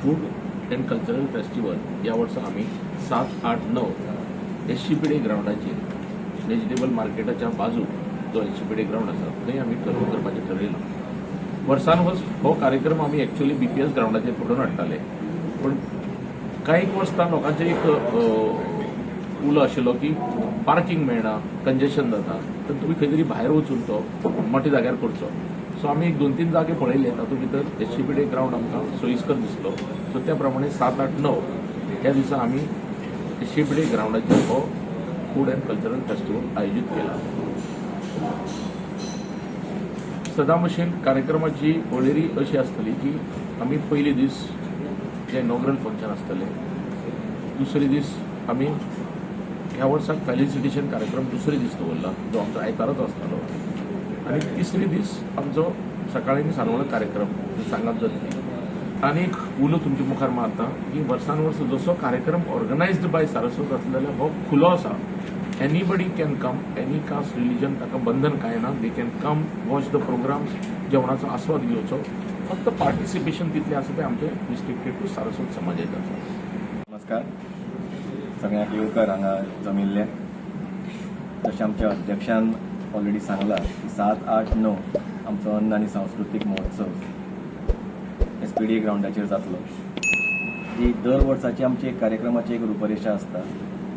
Food and cultural festival ह्या वर्सा आमी 7, 8, 9 एसजीपीडीए ग्रावंडाचेर, व्हेजिटेबल मार्केटाच्या बाजूक जो एसजीपीडीए ग्रावंड आसा, थंय आमी करपाचें ठरयलां. वर्सान वर्स हो कार्यक्रम आमी एक्चुअली बीपीएस ग्रावंडाचेर घडोवन हाडटाले, पूण कांय एक वर्सां लोकांचे एक उलो आशिल्लो की पार्किंग मेळना, कंजेशन जाता, तर तुमी खंय तरी भायर वचून तो मोठ्या जाग्यार करचो. सो आमी एक दोन तीन जागे पळयले, तातूंत भितर एसजीपीडीए ग्रावंड आमकां सोयीस्कर दिसलो. सो त्या प्रमाणे 7, 8, 9 ह्या दिसा आमी एसजीपीडीए ग्रावंडाचेर हो फूड अँड कल्चरल फेस्टिवल आयोजीत केला. सदां भशेन कार्यक्रमाची वळेरी अशी आसतली की आमी पयले दीस जे इनॉग्रल फंक्शन आसतलें, दुसरे दीस आमी ह्या वर्साक फेलिसिटेशन कार्यक्रम दुसरे दीस दवरला, जो आमचो आयतारच आसतलो आनी तिसरे दीस आमचो सकाळी आनी सांजवेळो कार्यक्रम सांगात जातली. आनी एक उलो तुमच्या मुखार मारता की वर्सान वर्स जसो कार्यक्रम ऑर्गनायज्ड बाय सारस्वत आसलो जाल्यार हो खुलो आसा. Anybody can come, any caste, religion, ताका बंधन कांय ना. They can come, watch the programs, जेवणाचो आस्वाद घेवचो. फक्त पार्टिसिपेशन तितलें आसा तें आमचें रिस्ट्रिक्टेड टू सारस्वत समाजाचें आसा. नमस्कार सगळ्यांक, येवकार हांगा जमिल्ले. जशें आमच्या अध्यक्षान ऑलरेडी सांगलां की 7, 8, 9 आमचो अन्न आनी सांस्कृतीक महोत्सव एसपीडीए ग्रावंडाचेर जातलो. ही दर वर्साची आमची एक कार्यक्रमाची एक रुपरेशा आसता.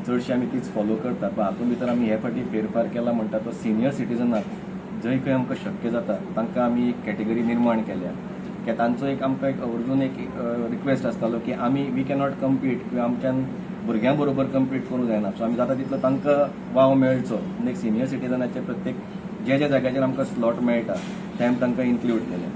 चडशी आमी तीच फॉलो करतात, पण हातूंत भितर आमी हे फावटी फेरफार केला म्हणटा तो सिनियर सिटीजनाक जंय खंय आमकां शक्य जाता तांकां आमी एक कॅटेगरी निर्माण केल्या, की तांचो एक आमकां एक आवर्जून एक रिक्वेस्ट आसतालो की आमी we cannot compete किंवा आमच्यान भुरग्यां बरोबर कम्पीट करूंक जायना. सो आमी जाता तितलो तांकां वाव मेळचो म्हणून एक सिनियर सिटीजनाचे प्रत्येक ज्या ज्या जाग्याचेर आमकां स्लॉट मेळटा ते आमी तांकां इन्क्लूड केले.